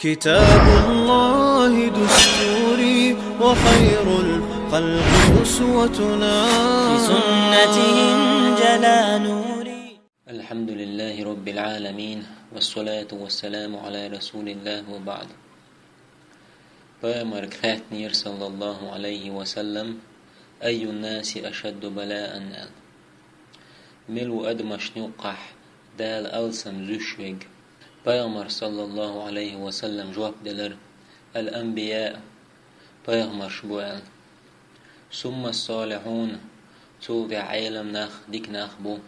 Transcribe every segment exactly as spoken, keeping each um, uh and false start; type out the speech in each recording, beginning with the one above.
كتاب الله دستوري وخير الخلق أسوتنا. بسنته انجلى نوري. الحمد لله رب العالمين، والصلاة والسلام على رسول الله وبعد. Пайхамарга хаьттинера, саллаллаху Ӏалайхи ва саллам: «أي الناس أشد بلاء؟» аьлла. Мила ву адамашна юккъехь Дала алсам зуьйш верг? Пайхамара, саллаллаху Ӏалайхи ва саллам, жоп делира: «الأنبياء», пайхамарш бу аьлла. «ثم الصالحون», цул тӀаьхьа Ӏелам нах, дика нах бу.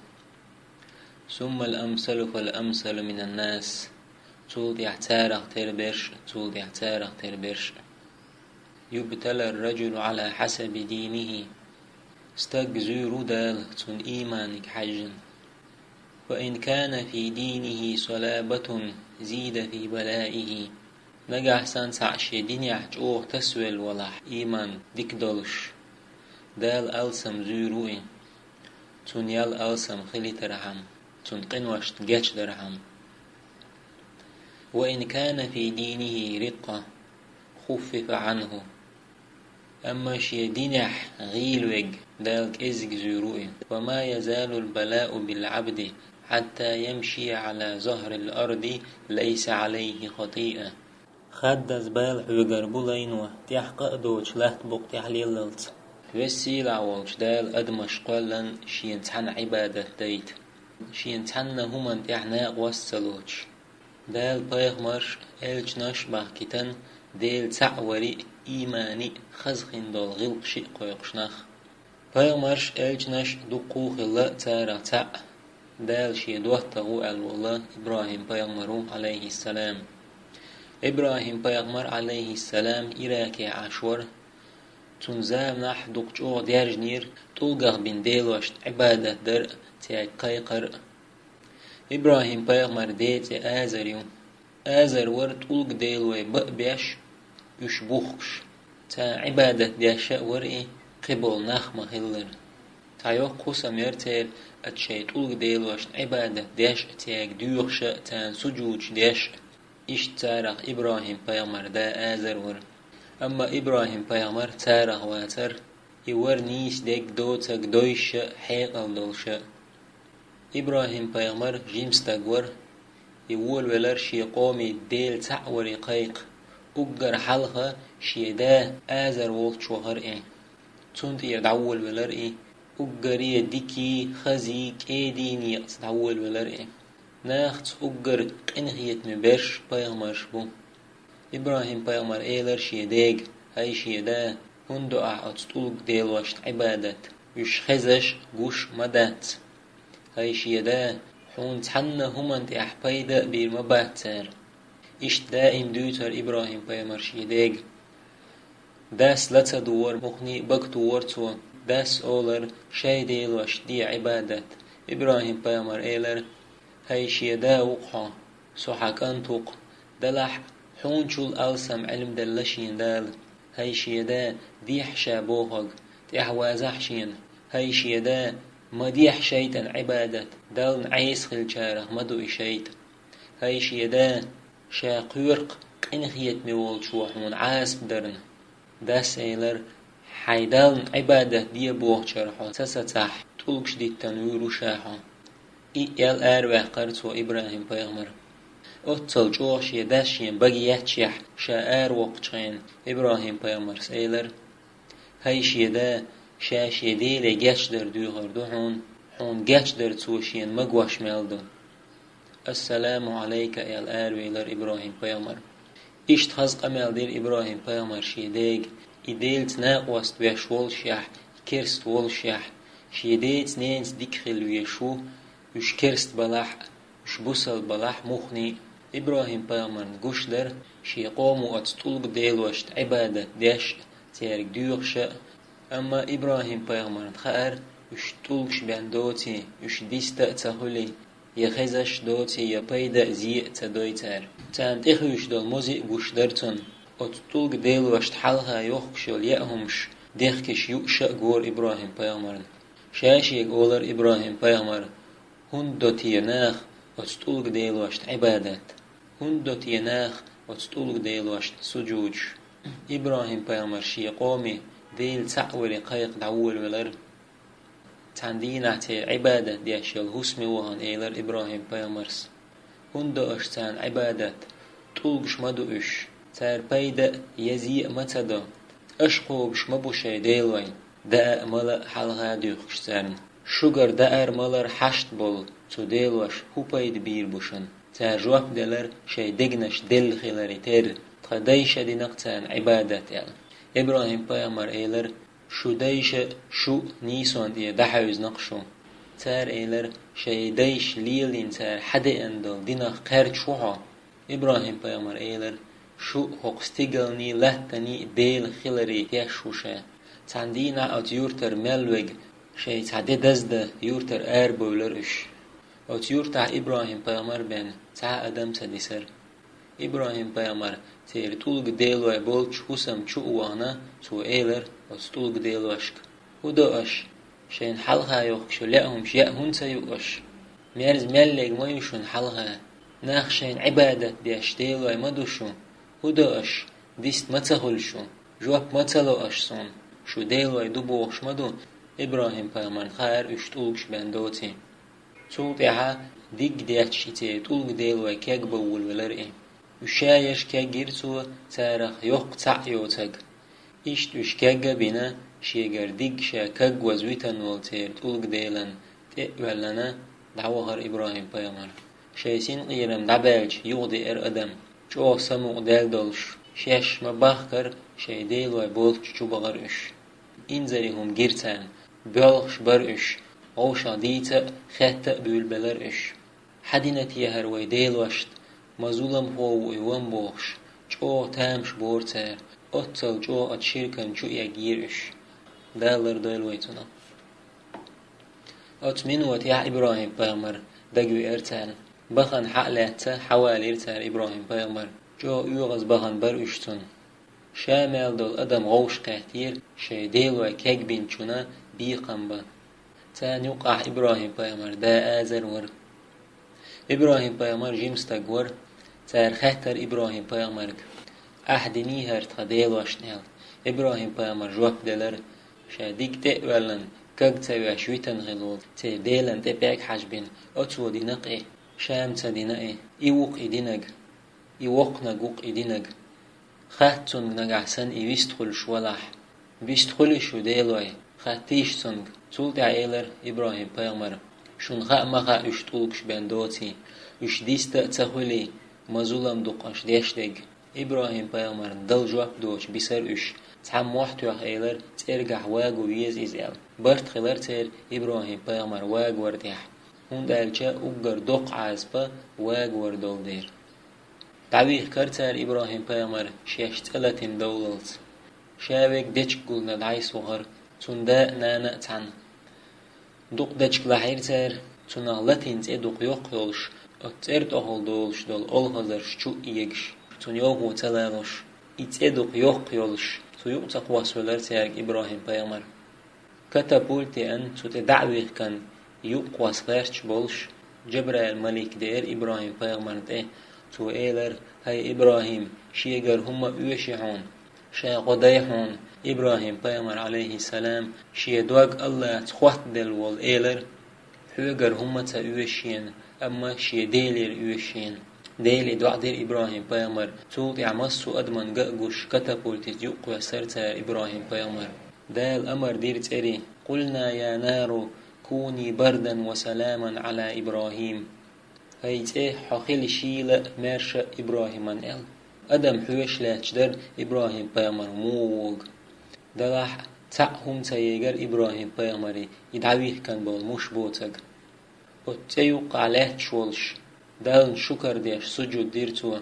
«ثم الأمثل فالأمثل من الناس», цул тӀаьхьа царах тера берш, цул тӀаьхьа царах тера берш. «يبتلى الرجل على حسب دينه», стаг зуьйр ву Дала цуьнан ийманиг хьаьжжина. «فإن كان في دينه صلابة زيد في بلائه». Нагахь санна цхьаъ шен динехь чӀогӀа тасавелла валахь, ийман дика долуш, Дала алсам зуьйр ву и, цуьнан ял алсам хилийтархьама, цуьнан къиношна гечдархьама. «وإن كان في دينه رقة خفف عنه». Амма шен динехь гӀийла верг Дала кӀезиг зуьйр ву и. «وما يزال البلاء بالعبد حتى يمشي على ظهر الأرض ليس عليه خطيئة». Хаддаза бала хьоьгур бу лайно, тӀехь къа а доцуш, латта букъа тӀехь леллалц. Веза-Сийлахь волчу Дала адамаш кхоьллина шена цхьаьна Ӏибадат дайта, шена цхьанна хӀуманна тӀехь накъост ца лоцуш. Дала пайхамарш а, элчанаш а бахкийтина Делан цхьаъ вари а, иймани а, хаза хин долу гӀиллакхаш а кхойкхуш нах. Пайхамарш а, элчанаш а дуккха а хилла, царах цхьаъ Дала шен доттагӀа ву аьлла волу ИбрахӀим-пайхамар ву, Ӏалайхиссалам. ИбрахӀим-пайхамар, Ӏалайхиссалам, Иракехь Ӏаш вара. Цуьнан заманахь дукха чӀогӀа даьржинера тӀулгах бина делошна Ӏибадат дар а, цаьрга кхайкхар а. ИбрахӀим-пайхамаран ден цӀе Азар ю. Азар вара тӀулгаделой бан а беш, уьш бухкуш. Царна Ӏибадат деш а вара и, кхиболу нах ма-хиллара. Цхьа йоккха хӀусам яра церан, оцу шайн тӀулгаделошна Ӏибадат деш а, цаьрга доьхуш а, царна сужудаш деш а. Иштта царах ИбрахӀим-пайхамаран да Азар вара. Амма ИбрахӀим-пайхамар царах вацара, и вара нийса дерг, доцург, дойуш а, хьекъал долуш а. ИбрахӀим-пайхамар жима стаг вара, и волавелира шен къоме Дела цхьаъ варе кхайкха. Уггар хьалха шен да Азар волчу вахара и. Цунна тӀера дӀаволавелира и, уггаре дикий, хазий, кӀедий некъаца дӀаволавелира и. Нахаца уггар къинхетаме берш пайхамарш бу. ИбрахӀим-пайхамар элира шен дега: «ХӀай шен да, хӀунда до ахь оцу тӀулгаделошна Ӏибадат? Уьш хезаш а, гуш а ма дац. ХӀай шен да, хьуна цхьанна хӀуманна тӀехь пайда а бийр ма бац цара». Иштта даим дуьйцура ИбрахӀим-пайхамар шен дега. Дас ла ца дора, муххале а бага тухура цо. Дас олура: «Шайн делошна де Ӏибадат». ИбрахӀим-пайхамар элира: «ХӀай шен да ву-кх хьо, со хьан кӀант ву-кх. Делахь а хьуначул алсам Ӏилма делла шена Дала. ХӀай шен да, дехьа ша бохург, тӀаьхьавазахь шена. ХӀай шен да, ма дехьа шайтӀан Ӏибадат, Далла Ӏеса хиллачарах ма ду и шайтӀа. ХӀай шен да, ша кхоьру-кх къинхетаме волчо хьуна Ӏазап дарна». Дас элира: «Хьайн Далла Ӏибадат де бохучара хьо ца сацахь, тӀулгаш диттина вуьйр ву ша хьо». И аьлла араваьккхира цо ИбрахӀим-пайхамар. Оццул чӀогӀа шен дас шен бага етташехь, ша аравоккхучу хенахь, ИбрахӀим-пайхамарс элира: «ХӀай шен да, ша шен Деле гечдар доьхур ду хьуна, хьуна гечдар цо шена магош мел ду». «Ассаламу Ӏалайка», — аьлла аравелира ИбрахӀим-пайхамар. Иштта хаза къамел дира ИбрахӀим-пайхамар шен дега, и Делаца накъост веш волушехь, керста волушехь, шен деца-ненаца дика хила везаш ву, уьш керста балахь а, уьш бусалба балахь а муххале а. ИбрахӀим-пайхамарна гуш дара шен къомо оцу тӀулгаделошна Ӏибадат деш а, цаьрга доьхуш а. Амма ИбрахӀим-пайхамарна хаьара, уьш тӀулгаш бен доций, уьш диста а ца хуьлий, я хезаш а доций, я пайда а, зе а ца дой цара. Царна тӀехуьйсуш долу мозе а гуш дара цунна. Оцу тӀулгаделошна хьалха йохкуш йолу яа хӀумаш дехкаш юуш а гора ИбрахӀим-пайхамарна. Ша шега олура ИбрахӀим-пайхамара: «ХӀунда до те наха оцу тӀулгаделошна Ӏибадат? ХӀунда до те наха оцу тӀулга делошна сужудаш. ИбрахӀим-пайхамар шен къоме Дела цхьаъ варе кхайкха дӀаволавелар. Цхьана дийнахь церан Ӏибадат деш йолу хӀусаме вахана элар ИбрахӀим-пайхамарс: «ХӀунда до аша царна Ӏибадат? ТӀулгаш ма ду уьш. Цара пайда а, еза а ма ца до. Аша кхобуш ма бу шайн делой, даа а, мала а хьалха а дуьйхкуш царна. Шуьгара даар-малар хьашт болу цу делоша хӀун пайда бийр бу шуна?» Цара жоп делар шайн дегнаш делла хиларе терра: «Тхан дайша дина-кх царна Ӏибадат», – аьлла. ИбрахӀим-пайхамар элар: «Шун дайша а, шу а нийсонна тӀера дӀахьевзина-кх шу». Цара элар: «Шайн дайша лелийна цара хьадеана долу динах кхаьрдаш ву хьо». ИбрахӀим-пайхамар элар: «Шу хӀокху стигалний, латтаний а Дела хиларе теш ву ша. Цхьана дийнахь оцу юьртара мел верг шайн цхьа де даздан юьртара арабевлар уьш». Оцу юьртахь ИбрахӀим-пайхамар бен цхьа а адам ца дисар. ИбрахӀим-пайхамар церан тӀулга делой болчу хӀусам чу а вахана, цо элар оцу тӀулга делошка: «ХӀун до аша? Шайна хьалха йохкуш йолу лаьа хӀумаш яа хӀунда ца ю аша? Мерза мел лерг ма ю шуна хьалха. Нах шайна Ӏибадат деш делой ма ду шу. ХӀун до аша? Дист ма ца хуьлу шу. Жоп ма ца ло аша суна. Шу делой ду бохуш ма ду». ИбрахӀим-пайхамарна хаьара уьш тӀулгаш бен доций. Цул тӀаьхьа диг детташ и церан тӀулга делой кегбан волавелар и. Уьш ша ерш кегйира цо, царах йоккха цхьаъ йоцург. Иштта уьш кегга а бина, шегара диг ша кагваза витина волу церан тӀулга делан тӀе а воьллина, дӀавахара ИбрахӀим-пайхамар. Шайн синкъерам дӀабаьлча, юхадеара адам. ЧӀогӀа самукъадаьлла долуш, шаьш ма-бахкара, шайн делой болчу чу бахара уьш. Инзаре хӀума гира царна, боьлхуш бара уьш, вовшах дийца а, хетта а буьйлабелара уьш. «Хьан дина техьара вай делошна, ма зуламхо ву и ван», – бохуш, чӀогӀа тамаш бора цара, оццул чӀогӀа оцу ширкана чу эгийра уьш. Дала лардойла вай цунах. Оцу минотехь ИбрахӀим-пайхамар дагавеара царна. Бахана хьа а лаьцна, хьавалийра цара ИбрахӀим-пайхамар. ЧӀогӀа оьгӀаз бахана бара уьш цунна. Ша мел долу адам вовшахкхеттера, шайн делой кегбинчунна бекхам бан. Царна юккъахь ИбрахӀим-пайхамар да азар вара. ИбрахӀим-пайхамар жима стаг вара. Цара хаьттара ИбрахӀим-пайхамарга: «Ахьа динехьара тхан делошна?» – аьлла. ИбрахӀим-пайхамар жоп делара: «Ша диг тӀе а воьллина, каг ца веш витина хилла волу церан делан тӀе пӀелг хьажбина, оцо дина-кх и. Ша-м ца дина и. И ву-кх и динарг. И воккханиг ву-кх и динарг. Хатта цунга нагахь санна и вистхуьлуш валахь. Вистхуьлий шу делой, хаттийша цунга». Цул тӀаьхьа элара ИбрахӀим-пайхамара: «Шуна хаа ма хаьа уьш тӀулгаш бен доций, уьш диста а ца хуьлий, ма зулам ду-кх аша деш дерг». ИбрахӀим-пайхамарна дала жоп доцуш бисара уьш. Цхьамма мохь тоьхна элара, цӀергахь ваго веза иза аьлла. Барт хилара церан ИбрахӀим-пайхамар вагавар тӀехь, хӀунда аьлча уггар доккха Ӏазап вагавар долу дела. ДӀавихкара цара ИбрахӀим-пайхамар шаьш цӀе латийна довлалц. Ша верг дечиг гулдан дӀасавахара, цунна да а, нана а цхьаьна. Дукха дечиг лахьийра цара, цунах латийна цӀе дукха йоккха йолуш, оцу цӀера тӀехула долуш долу олхазарш чу а эгаш, цунна йовхо ца лалуш. И цӀе дукха йоккха йолуш, цу юкъа ца кхоссавелара цаьрга ИбрахӀим-пайхамар. Катапульт еана, цу тӀе дӀа а вихкина, юкъа кхосса гӀерташ болуш, Джабраил-малик деара ИбрахӀим-пайхамарна тӀе. Цо элара: «ХӀай ИбрахӀим, шегара хӀумма а оьший хьуна? Ша гӀо дай хьуна?» ИбрахӀим-пайхамар, Ӏалайхиссалам, шен дог АллахӀаца хоттаделла волу, элара: «Хьоьгара хӀумма а ца оьшу шена, амма шен Делера оьшу шена». Деле доӀа дира ИбрахӀим-пайхамар, цул тӀаьхьа массо а адаман ган а гуш, катапультица юкъа кхоьссара цара ИбрахӀим-пайхамар. Дала амар дира цӀерий: «قلنا يا نار كوني بردا وسلاما على إبراهيم». «ХӀай цӀе, хьо хила шийла а, маьрша а ИбрахӀиман», – аьлла. Адам хьоьжуш лаьтташ дара ИбрахӀим-пайхамар муха вогу. Делахь а цхьаъ хӀума ца егара ИбрахӀим-пайхамаре и дӀавихкина болу муш боцург. Оцу цӀе юккъахь лаьтташ волуш, Далла шукар деш, сужуд дира цо.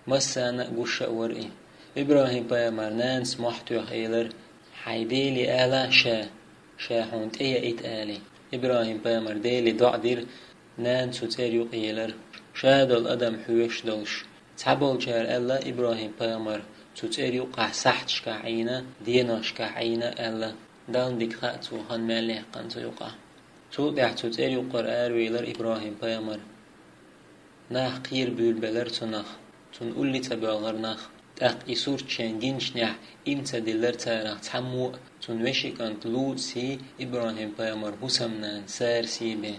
Массарна а гуш а вара и. ИбрахӀим-пайхамар нанас мохь тоьхна элара: «Хьайн Деле ала ша, ша хьуна тӀеяийта», – алий. ИбрахӀим-пайхамар Деле доӀа дира, нана цу цӀера юкъа елара, ша долу адам хьоьжуш долуш. Цхьаболчара аьлла, ИбрахӀим-пайхамар цу цӀера юккъахь сахьташкахь Ӏийна, деношкахь Ӏийна аьлла. Далла дика хаьа, цо хан мел яьккхина цу юкъахь. Цул тӀаьхьа цу цӀера юккъара аравийлара ИбрахӀим-пайхамар. Нах кхера буьйлабелара цунах. Цунна улле ца боьлхар нах. ТӀаккха и сурт шайн гинчнехь, им ца диллар царах цхьаммо а, цунна вешин кӀант ЛутӀаси ИбрахӀим-пайхамар хӀусамнана Сараси бен.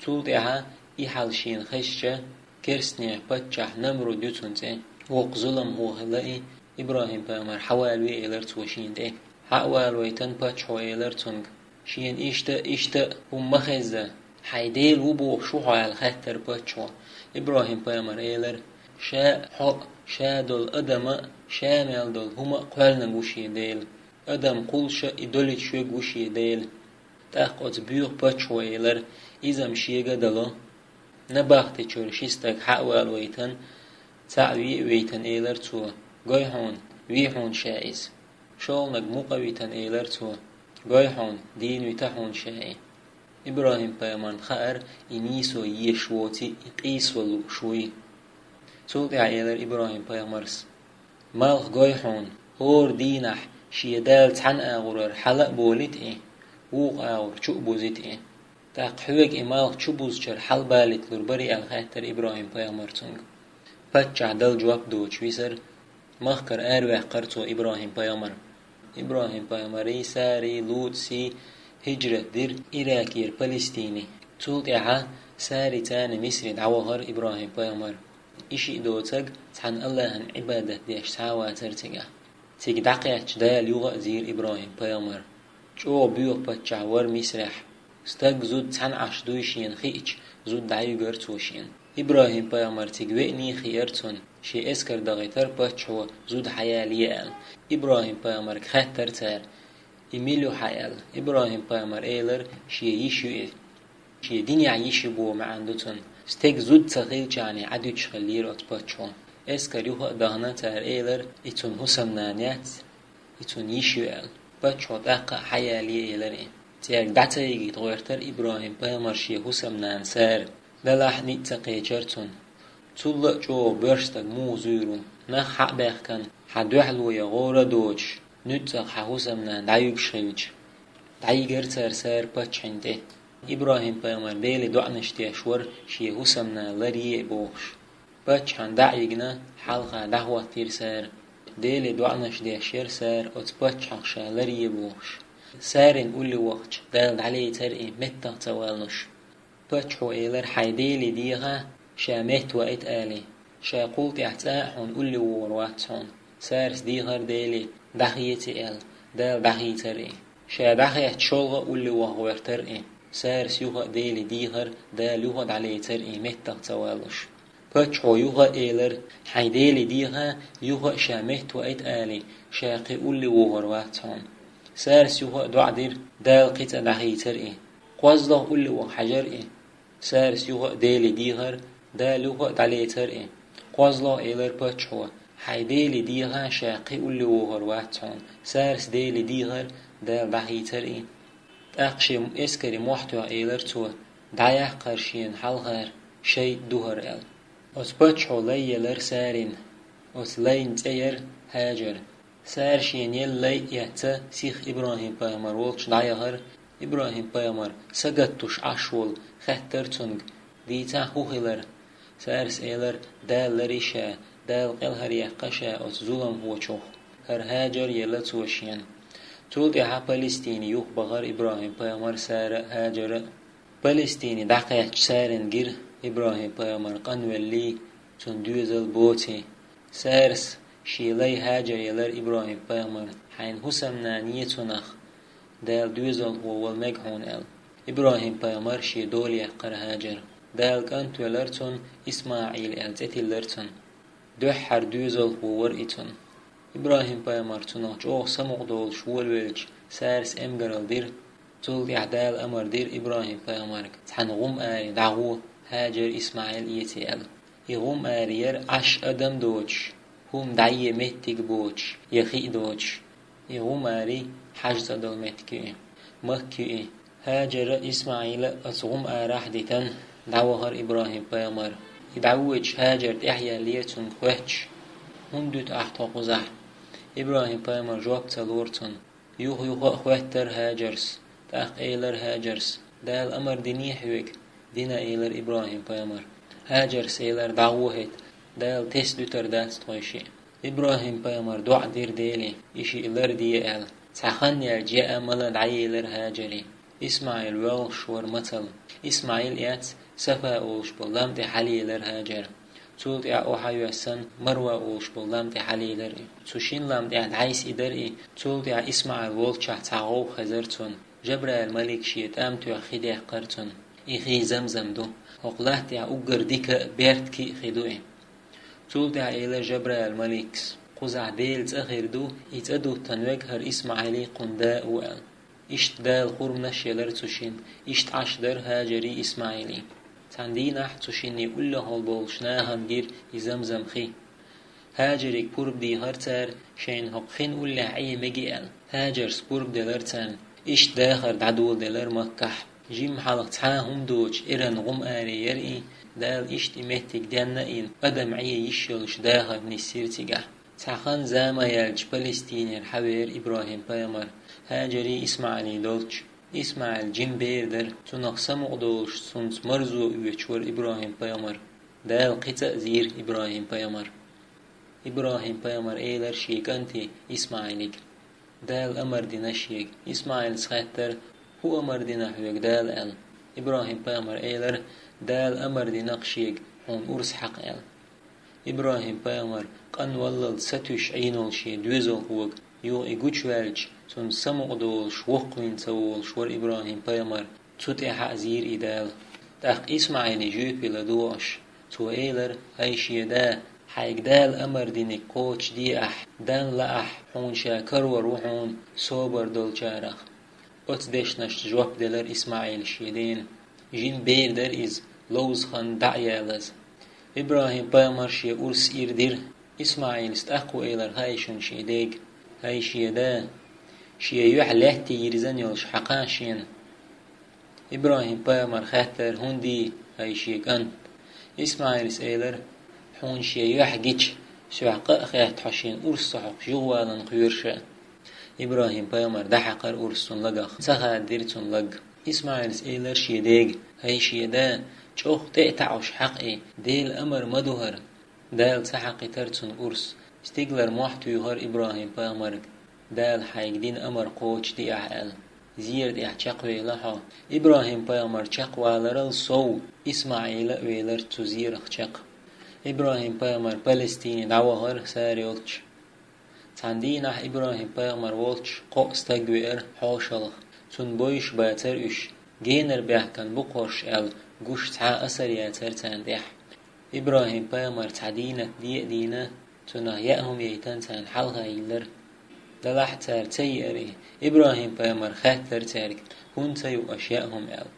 Цул тӀаьхьа и хьал шена хезча, керстанех паччахь Намруд ю цунна цӀе. Воккха зуламхо хилла и, ИбрахӀим-пайхамар хьавалаве элар цо шена тӀе. Хьа а валавайтан паччахьо элар цунга: «Шена иштта а, иштта а хӀума ма хезза, хьайн Дела ву бохуш ву хьо?» — аьлла хаьттар паччахьо. ИбрахӀим-пайхамар элар: «Ша а, хьо а, ша долу адам а, ша мел долу хӀума а кхоьллинарг ву шен Дела. Адам кхуллуш а, и долуьйтуш верг ву шен Дела». ТӀаккха оцу боьха паччахьо элар: «Иза-м шега а дало». Набахти чуьра ши стаг хьа а валавайтан, цхьаъ ве а вейтан, элар цо: «Гой хьуна, ве хьуна ша иза». ШолгӀаниг мукъа а витан, элар цо: «Гой хьуна, дийна вита хьуна ша и». ИбрахӀим-пайхамарна хаьара и нийсо езаш воций, и къийсо лууш вуй. Цул тӀаьхьа элар ИбрахӀим-пайхамарс: «Малх гой хьуна, хӀора дийнахь шен Дала цхьана агӀорара хьала а болийта и, вукху агӀор чу а бузийта и». «ТӀаккха хьоьга и малх чу бузучара хьалабалийталур барий?» — аьлла хаьттара ИбрахӀим-пайхамар цуьнга. Паччахь дала жоп доцуш висар, махкара араваьккхар цо ИбрахӀим-пайхамар. ИбрахӀим-пайхамарий, Сарий, ЛутӀасий хӀижрат дира Иракера Палестине. Цул тӀаьхьа Сарий царна Мисаре дӀавахара ИбрахӀим-пайхамар. И шиъ доцург цхьана АллахӀан Ӏибадат деш схьа а вацара цигахь. Цига дӀакхаьчча, Дала юха а зийра ИбрахӀим-пайхамар. ЧӀогӀа боьха паччахь вара Мисрехь. Стаг, зуда цхьаьна Ӏаш дуй шена хиъча, зуда дӀаюьгара цо шена. ИбрахӀим-пайхамар цига веаний хиира цунна, шен эскар дахийтара паччахьо зуда хьаялае аьлла. ИбрахӀим-пайхамарга хаьттара цара: «И мила ю хьан?» — аьлла. ИбрахӀим-пайхамар элара: «Шен йиша ю и». Шен динехь йиша ю боху маьӀна ду цунна. Стеган зуда ца хилчахьана Ӏадуьтуш хиллера оцу паччахьо. Эскар юха а дахана, цара элара: «И цуьнан хӀусамнана яц, и цуьнан йиша ю», — аьлла. Паччахьо тӀаккха а хьаялае элира и. ЦӀерга дӀа ца йигийта гӀоьртара ИбрахӀим-пайхамар шен хӀусамнана Сара. Делахь а ницкъ ца кхечара цунна. Цул а чӀогӀа боьрша стаг муха зуьйр ву? Нах хьа а баьхкина, хьан дуьхьало ян гӀора а доцуш, нуьцкъах хьан хӀусамнана дӀаюьгуш хилча. ДӀайигара цара Сара паччахьна тӀе. ИбрахӀим-пайхамар Деле доӀанаш деш вара шен хӀусамнана ларъе а бохуш. Паччахьна дӀа а йигна, хьалха дӀахӀоттийра Сара. Деле доӀанаш деш яра Сара оцу паччахьах ша ларъе бохуш. Сарина улле вахча, Дала дӀалецара и, меттах ца валлуш. Паччахьо элира: «Хьайн Деле деха, ша меттаваийта алий. Ша кхул тӀаьхьа цкъа а хьуна улле вогӀур вац хьуна». Сарас дийхар Деле, дӀахеца аьлла, Дала дӀахийцар и. Ша дӀахаьчча, шолгӀа а улле ваха гӀоьртар и. Сарас юха а Деле дийхар, Дала юха а дӀалецар и, меттах ца валлуш. Паччахьо юха а элар: «Хьайн Деле деха, юха а ша меттаваийта алий, ша кхин улле вогӀур вац хьуна». Сарас юха а доӀа дира, Дала кхин цкъа дӀахийцар и. КхозлагӀа улле ваха хьажар и. Сарас юха а Деле дийхар, Дала юха а дӀалецар и. КхозлагӀа элар паччахьо: «Хьайн Деле деха, ша кхин улле вогӀур вац хьуна». Сарас Деле дийхар, Дала дӀахийцар и. ТӀаккха шен эскаре мохь тоьхна элар цо: «ДӀаяккхара шена хьалхара, шайтӀа ду хӀара», — аьлла. Оцу паччахьо лай елара Сарина. Оцу лайна цӀе яра ХӀажар. Сара шена елла лай а эцна, сиха ИбрахӀим-пайхамар волчу дӀаяхара. ИбрахӀим-пайхамар сагатдеш Ӏаш волу хаьттара цуьнга: «Дийцахь, хӀун хилира?» Сарас элара: «Дала ларйи ша, Дала кӀелхьаръяьккхи ша оцу зуламхочух. ХӀара ХӀажар елла цо шена». Цул тӀаьхьа Палестине юхабахара ИбрахӀим-пайхамар, Сара а, ХӀажар а. Палестине дӀакхаьчча, Сарина гира ИбрахӀим-пайхамар къанвеллий, цуьнан доьзал боций. Сарас шен лай ХӀажар елара ИбрахӀим-пайхамарна: «Хьайна хӀусамнана е цунах, Дала доьзалхо вала мега хьуна», — аьлла. ИбрахӀим-пайхамар шен дола яьккхара ХӀажар. Дала кӀант велара цунна, ИсмаӀил аьлла цӀе тиллара цунна. Дуьххьара доьзалхо вара и цуьнан. ИбрахӀим-пайхамар цунах чӀогӀа самукъадолуш волавелча, Сарас эмгаралла дира. Цул тӀаьхьа Дала амар дира ИбрахӀим-пайхамарга: «Цхьана гӀум аре дӀагӀо, ХӀажар, ИсмаӀил эций», — аьлла. И гӀум аре яра Ӏаш адам доцуш, хӀума дӀае меттиг боцуш, я хи доцуш. И гӀум аре хьажа цӀа долу меттиг ю и, Макка ю и. ХӀажара а, ИсмаӀила а оцу гӀум арахь а дитина, дӀавахара ИбрахӀим-пайхамар. И дӀавоьдуш, ХӀажар тӀаьхьаяьллера цуьнга хоьттуш: «ХӀунда дуьту ахь тхо кхузахь?» ИбрахӀим-пайхамара жоп ца лора цунна. Юха-юха а хоьттара ХӀажарс. ТӀаккха элара ХӀажарс: «Дала амар диний хьоьга?» «Дина», — элара ИбрахӀим-пайхамара. ХӀажарс элара: «ДӀагӀо хӀета». Дала тесна дуьтур дац тхойшиъ. ИбрахӀим-пайхамар доӀа дира Деле, и шиъ ларде аьлла. Цхьа хан яьлча яа мала дӀаелира ХӀажаре. ИсмаӀил воьлхуш вара мацалла. ИсмаӀил эцна Сафа олуш болу лам тӀе хьалаелира ХӀажар. Цул тӀаьхьа охьайоьссина Марва олуш болу лам тӀе хьалаелира и. Цу шина лам тӀехь дӀасаийдира и. Цул тӀаьхьа ИсмаӀил волччохь цхьа гӀовгӀа хезара цунна. Жабраил-малик шен тӀам тоьхна хи даьккхира цунна. И хи Замзам ду. ХӀокху латта тӀехь уггар дика а, беркате а хи ду и. Цул тӀаьхьа элира Жабраил-маликас: «Кхузахь Делан цӀа хир ду, и цӀа дуттан верг хӀара ИсмаӀилий кхуьнан да а ву», – аьлла. Иштта Дала хурманаш елира цу шинна, иштта Ӏаш дара ХӀажарий ИсмаӀилий. Цхьана дийнахь цу шинна уллехула болчу нахана гира и Замзам хи. ХӀажариг пурба дийхира цара, шайна хӀокху хин уллехь Ӏен мега аьлла. ХӀажарс пурба делира царна. Иштта дахар дӀадоладелира Маккахь. Жимма хьалха цхьа а хӀума доцуш, эрна гӀум аре яра и, Дала иштта и меттиг денна а йина, адам Ӏен йиш йолуш дахар нисйира цигахь. Цхьа хан-зама яьлча Палестинера хьавеара ИбрахӀим-пайхамар, ХӀажарий ИсмаӀилий долчу. ИсмаӀил жима бер дара, цунах самукъа долуш, цуьнца марзо оьцуш вара ИбрахӀим-пайхамар. Дала кхин цкъа а зийра ИбрахӀим-пайхамар. ИбрахӀим-пайхамар элира шен кӀанте ИсмаӀилига: «Дала амар дина шега». ИсмаӀилас хаьттира: «ХӀун амар дина хьоьга Дала?» – аьлла. ИбрахӀим-пайхамар элира: «Дала амар дина-кх шега, хьуна урс хьакха», – аьлла. ИбрахӀим-пайхамар къанваллалц сатуьйсуш Ӏийна волу шен доьзалхога, юха и гучуваьлча, цунна самукъа долуш, воккхавина ца волуш вара ИбрахӀим-пайхамар, цу тӀаьхьа а зийра и Дала. ТӀаккха ИсмаӀилан жоьпе ладугӀуш, цо элира: «ХӀай шен да, хьайга Дала амар динарг кхочушде ахь, Дала лаахь, хьуна ша карор ву хьуна собар долчарах». Оцу дешнашца жоп делира ИсмаӀила шен дена. Жима бер дара иза, ловза хан дӀа а ялаза. ИбрахӀим-пайхамар шен урс ира дира. ИсмаӀилас тӀаккха а элира хьайшинна шен дега: «ХӀай шен да, шен юьхь лаьтте йирзина йолуш хьакха шена». ИбрахӀим-пайхамар хаьттира: «ХӀунда, хӀай шен кӀант?» ИсмаӀилас элира: «Хьуна шен юьхь гича, сох къа а хетта, хьо шена урс ца хьокхуш юхаваларна кхоьру ша». ИбрахӀим-пайхамар дӀахьаькхира урс цунна лагах, ца хададира цунна лаг. ИсмаӀилас элира шен дега: «ХӀай шен да, чӀогӀа тӀе а таӀош хьакха и, Делан амар ма ду хӀара». Дала ца хьакхийтира цунна урс. Стигалара мохь туьйхира ИбрахӀим-пайхамарга: «Дала хьайга дина амар кхочушде ахь», – аьлла. «Зера тӀехь чекхвелла хьо». ИбрахӀим-пайхамар чекхваларал сов, ИсмаӀил а велира цу зерах чекх. ИбрахӀим-пайхамар Палестине дӀавахара Сара йолчу. Цхьана дийнахь ИбрахӀим-пайхамар волчу кхоъ стаг веара хьошалгӀа. Цунна бовзуш бацара уьш, генара баьхкина бу-кх хӀорш аьлла, гуш цхьа а асар яцара царна тӀехь. ИбрахӀим-пайхамар цхьа дийнат де а дийна, цунах яа хӀума яйтина царна хьалха йиллира. Делахь а цара ца йиира и. ИбрахӀим-пайхамар хаьттира цаьрга: «ХӀунда ца юу аша яа хӀума?» – аьлла.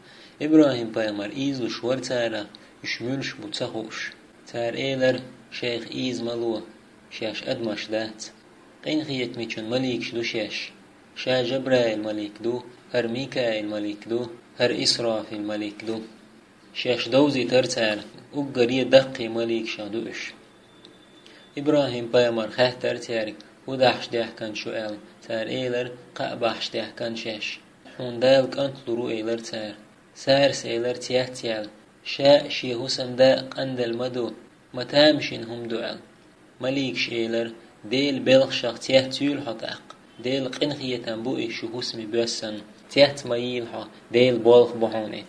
ИбрахӀим-пайхамар ийзалуш вара царах, уьш муьлш бу ца хууш. Цара элира: «Шайх ийза ма ло, шаьш адамаш дац. Къинхетамечун маликаш ду шаьш. Ша Жабраил-малик ду, хӀара Микаил-малик ду, хӀара Исрафил-малик ду». Шаьш довзийтира цара, уггаре даккхий маликашах ду уьш. ИбрахӀим-пайхамар хаьттира цаьрга: «ХӀун дахьаш даьхкина шу?» – аьлла. Цара элира: «Кхаъ бахьаш даьхкина шаьш». «Хьуна Дала кӀант лур ву», – элира цара. Сарас элира цец яьлла: «Ша а, шен хӀусамда а къанделла ма ду, ма тамашийна хӀума ду», – аьлла. Маликаш элира: «Делан белхашах цец юйла хьо тӀаккха. Делан къинхетам бу и шу хӀусаме боьссина. Цец ма йийла хьо, Делан болх бу хьуна и».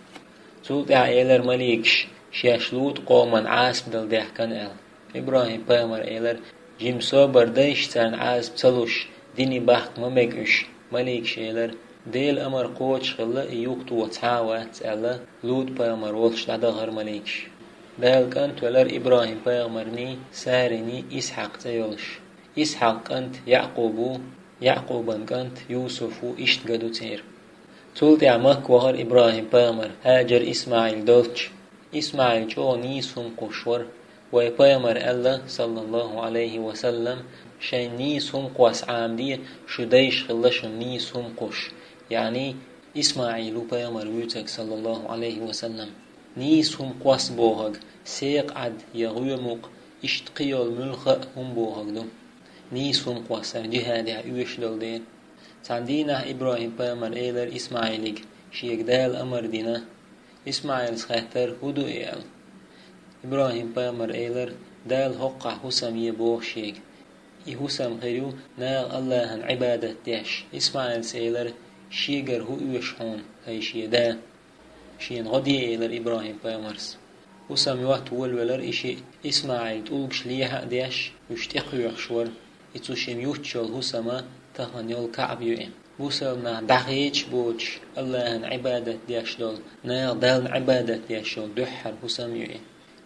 Цул тӀаьхьа элира маликаш: «Шаьш ЛутӀан къоман Ӏазап дала даьхкина», – аьлла. ИбрахӀим-пайхамар элира: «Жима собар дайша царна Ӏазап ца луш, дине бахка ма мега уьш». Маликаш элира: «Делан амар кхочушхилла, и юхатоха цхьа а вац», – аьлла, ЛутӀ-пайхамар волуш дӀадахара маликаш. Дала кӀант велира ИбрахӀим-пайхамарний, Сариний Исхьакъ цӀе йолуш. Исхьакъан кӀант Якъуб ву, Якъубан кӀант Юсуф ву, иштта ган ду церан. Цул тӀаьхьа Макка вахара ИбрахӀим-пайхамар, ХӀажар, ИсмаӀил долчу. ИсмаӀил чӀогӀа нийса хӀума кхуссуш вара. Вайн пайхамара аьлла, саллаллахӀу ӀалайхӀи ва саллам: «Шайн нийса хӀума кхосса Ӏамаде, шу дайша хилла шуна нийса хӀума кхуссуш». ЯӀни, ИсмаӀил ву пайхамар вуьйцург, саллаллахӀу ӀалайхӀи ва саллам. Нийса хӀума кхосса бохург, секха Ӏад я гӀоьмукъ, иштта кхин йолу муьлхха а хӀума бохург ду. Нийса хӀума кхоссар жихӀадехь оьшуш долу дела. Цхьана дийнахь ИбрахӀим-пайхамара элира ИсмаӀилига, шега Дала амар дина. ИсмаӀилас хаьттира: «ХӀун ду и?» – аьлла. ИбрахӀим-пайхамара элира: Дала хӀокхахь хӀусам е боху шега. И хӀусам хир ю наха АллахӀан Ӏибадат деш. ИсмаӀилс элира: «Шегара хӀун оьшу хьуна, хӀай шен да?» «Шена гӀо де», — элира ИбрахӀим-пайхамарс. ХӀусам йотта волавелира и шиъ. ИсмаӀил тӀулгаш лехьа а деш, уьш тӀекхоьхьуш вара. И цу шимма юттуш йолу хӀусам тахана йолу КаӀба ю и. Бусалба нах дӀахедаш боцуш, АллахӀан Ӏибадат деш долу, наха Далла Ӏибадат деш йолу дуьххьара хӀусам ю и.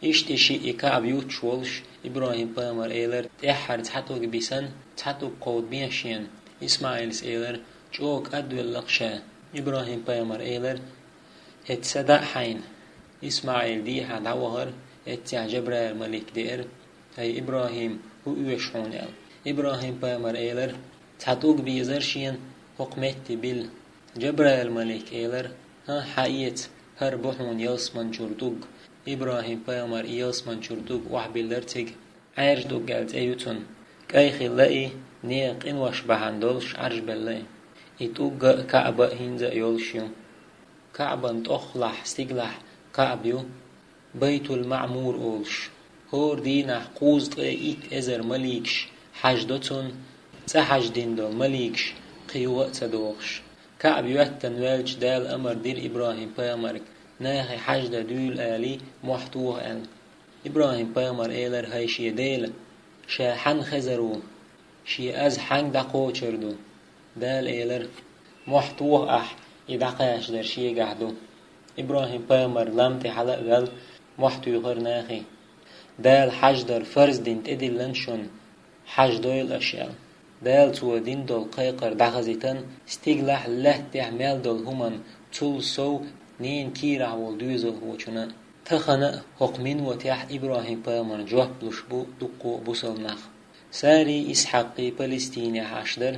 Иштта и шиъ и КаӀба юттуш волуш, ИбрахӀим-пайхамар элира: «ТӀаьххьара цхьа тӀулг бисна, цхьа тӀулг кховдабе шена». ИсмаӀилс элира: «ЧӀогӀа кӀадвелла-кх ша». ИбрахӀим-пайхамар элира: «ХӀета са даа хьайна». ИсмаӀил дехьа дӀавахара, эццехь Жабраил-малик деара: «ХӀай ИбрахӀим, хӀун оьшу хьуна?» — аьлла. ИбрахӀим-пайхамар элира: «Цхьа тӀулг безара шена, хӀокху метте билла». Жабраил-малик элира: «ХӀан, хьаэца, хӀара бу хьуна ялсаманчуьра тӀулг». ИбрахӀим-пайхамар и ялсаманчуьра тӀулг охьабиллира цига. Ӏаьржа тӀулг аьлла цӀе ю цунна. КӀай хилла и, нехан къинош бахьана долуш Ӏаьржа белла и. И тӀулг а, КаӀба а хӀинца а йолуш ю. КаӀбан тӀоххалахь стигалахь КаӀба ю, Байтул-МаӀмур олуш. ХӀора дийнахь кхузткъе итт эзар маликаш хьаждо цунна, цӀа хьаждина долу маликаш кхин юха а ца дохуш. КаӀба йоьттина ваьлча, Дала амар дира ИбрахӀим-пайхамарга: «Нахе хьаждан дуьйла алий, мохь тоха», — аьлла. ИбрахӀим-пайхамар элира: «ХӀай шен Дела, ша хьанна хезар ву? Шен аз хьанга дӀакхочур ду?» Дала элира: «Мохь тоха ахь, и дӀакхачадар шегахь ду». ИбрахӀим-пайхамар лам тӀе хьала а ваьлла, мохь туьйхира нахе. «Дала хьаждар фарз дина тӀедиллина шуна, хьаждойла аша», — аьлла. Дала цо дина долу кхайкхар дӀахазийтина стигалахь а, лаьттахь а мел долу хӀуманна, цул сов ненан кийрахь волу доьзалхочунна а. Тахана а хӀокху минотехь ИбрахӀим-пайхамарна жоп луш бу дуккха а бусалба нах. Сарий, Исхьакъий Палестинехь Ӏаш дара,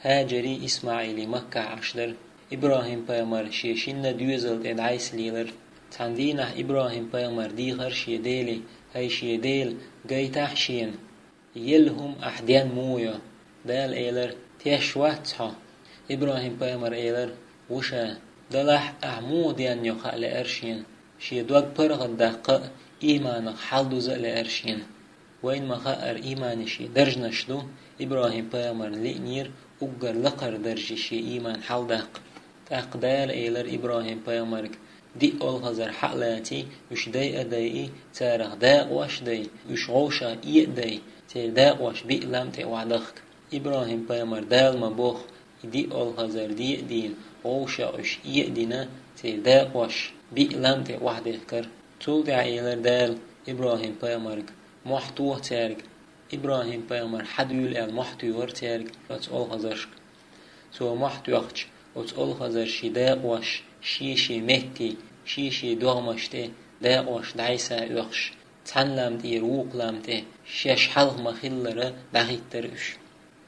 ХӀажарий, ИсмаӀилий Маккахь Ӏаш дара. ИбрахӀим-пайхамар шен шинна доьзал тӀе дӀасса лелара. Цхьана дийнахь ИбрахӀим-пайхамар дийхира шен Деле: «ХӀай шен Дела, гайтахь шена, елла хӀума ахь ден муха йо?» Дала элира: «Теш вац хьо?» ИбрахӀим-пайхамар элира: «Ву ша. Делахь ахь муха ден йо хаа лаьара шена. Шен дог паргӀатдаккха а, ийманах хьалдуза а лаьара шена». Вайна ма-хаъара, ийманан шен даржанаш ду, ИбрахӀим-пайхамарна лиънера уггар лакхара дарже шен ийман хьалдаккха. ТӀаккха Дала элира ИбрахӀим-пайхамарга: «Диъ олхазар хьа а лаций, уьш дайа а дайий, царах дакъош а дай, уьш вовшах а дай, церан дакъош биъ лам тӀе охьадахка». ИбрахӀим-пайхамар Дала ма-бохху, и диъ олхазар де а дийна, вовшах уьш э а дина, церан дакъош биъ лам тӀе охьадехкара. Цул тӀаьхьа элира Дала ИбрахӀим-пайхамарга: «Мохь тоха цаьрга». ИбрахӀим-пайхамар хьадуьйла аьлла, мохь туьйхира цаьрга оцу олхазаршка. Цо мохь тоьхча, оцу олхазаршийн дакъош шен-шен метте, шен-шен догӀмаш тӀе дакъош дӀасаоьхуш, цхьана лам тӀера вукху лам тӀе, шаьш хьалха ма-хиллара, дӀахӀиттира уьш.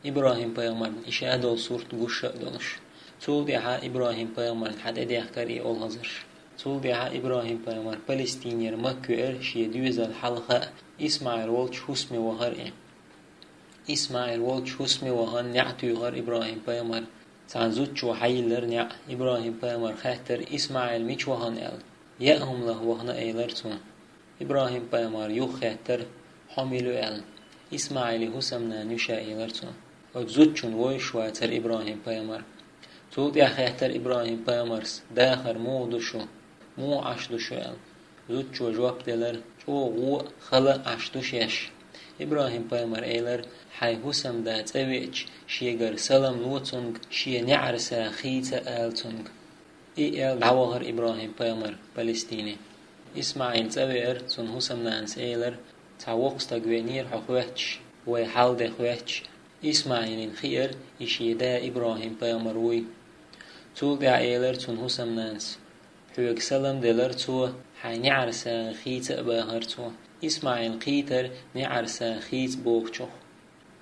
ИбрахӀим-пайхамарна и ша долу сурт гуш а долуш. Цул тӀаьхьа ИбрахӀим-пайхамарна хьа тӀедехкара и олхазарш. Цул тӀаьхьа ИбрахӀим-пайхамар Палестинера Макка веара шен доьзал хьалха а, ИсмаӀил волчу хӀусаме вахара и. ИсмаӀил волчу хӀусаме вахана неӀ туьйхира ИбрахӀим-пайхамар. Цхьана зудчо хьайиллира неӀ. ИбрахӀим-пайхамар хаьттира: «ИсмаӀил мича вахана?» — аьлла. «Яа хӀума лаха вахана», — элира цо. ИбрахӀим-пайхамар юхахеттара: «Хьо мила ю?» — аьлла. «ИсмаӀилан хӀусамнана ю ша», — элира цо. Оцу зудчунна вовзаш вацара ИбрахӀим-пайхамар. Цул тӀаьхьа хаьттара ИбрахӀим-пайхамарс: «Дахар муха ду шу? Муха Ӏаш ду шу?» — аьлла. Зудчо жоп делара: «ЧӀогӀа вон а, хала а Ӏаш ду шаьш». ИбрахӀим-пайхамар элира: «Хьайн хӀусамда цӀа веача, шегара салам ло цунга, шен неӀарса хийца а ала цунга». И аьлла, дӀавахара ИбрахӀим-пайхамар Палестине. ИсмаӀил цӀа веара, цунна хӀусамнанас элира: «Цхьа воккха стаг веанера хьо хоьттуш, вай хьал-де хоьттуш». ИсмаӀилна хиира, и шен да ИбрахӀим-пайхамар вуй. Цул тӀаьхьа элира цунна хӀусамнанас: «Хьоьга салам делара цо, хьайн неӀарсагӀа хийца а бахара цо». ИсмаӀил кхийтара неӀарсагӀа хийца бохучух.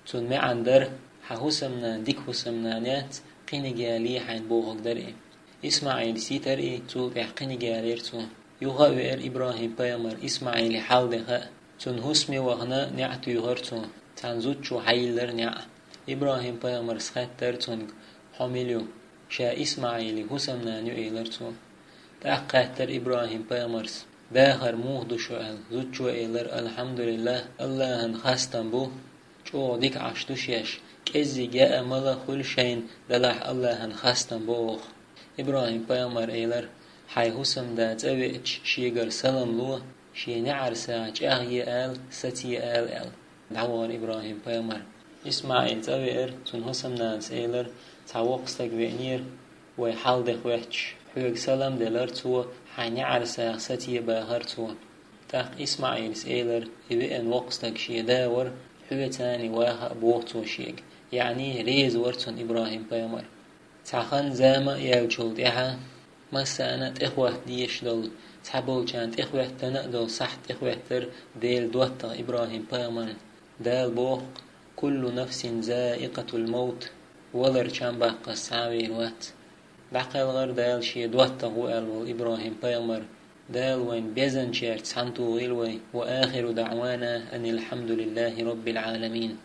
Цунна маьӀна дара: «Хьан хӀусамнана дика хӀусамнана яц, кхиниг ялае хьайна», — бохург дара и. ИсмаӀилс йитара и, цул тӀаьхьа кхиниг ялийра цо. Юха а веара ИбрахӀим-пайхамар ИсмаӀилан хьал-де хаа. Цунна хӀусаме вахана неӀ туьйхира цо. Цхьана зудчо хьайиллара неӀ. ИбрахӀим-пайхамарс хаьттара цунга: «Хьо мила ю?» «Ша ИсмаӀилан хӀусамнана ю», — элира цо. ТӀаккха хаьттара ИбрахӀим-пайхамарс: «Дахар муха ду шу?» аьлла, зудчо элира: «Алхьамдулиллахь, Аллахьан хастам бу, чӀогӀа дика Ӏаш ду шаьш, кӀеззиг яа мала хуьлу шайна делахь Аллахьан хастам бу оха». ИбрахӀим-пайхамар элира: «Хьайн хӀусамда цӀа веача, шегара салам ло, шен неӀарсагӀа чӀагӀъе ала, саце ала», аьлла. ДӀавахара ИбрахӀим-пайхамар. ИсмаӀил цӀа веара, цуьнан хӀусамнанас элира: «Цхьа воккха стаг веанера, вай хьал де хоьттуш, хьоьга салам делара цо, хьайн неӀарсагӀа саце бахара цо». ТӀаккха ИсмаӀилас элира: «И веана воккха стаг шен да вара, хьоьца цхьаьна ваха а боху цо шега». ЯӀни реза вара цунна ИбрахӀим-пайхамар. Цхьа хан-зама а яьллачул тӀаьхьа, массарна а тӀехӀотта дезаш долу, цхьаболчарна тӀехӀоьттина а долу сахьт тӀехӀоьттира Делан доттагӀа ИбрахӀим-пайхамарна. Дала боху: «Куллу нафсин заикъатул маут», валар чам баккхаза цхьа а вер вац. ДӀакхелхира Дала шен доттагӀа ву аьлла волу ИбрахӀим-пайхамар. Дала вайна безначаьрца цхьаьна тухийла вай. Ва ахиру даӀвана анил хьамдулиллахьи роббил Ӏаламин.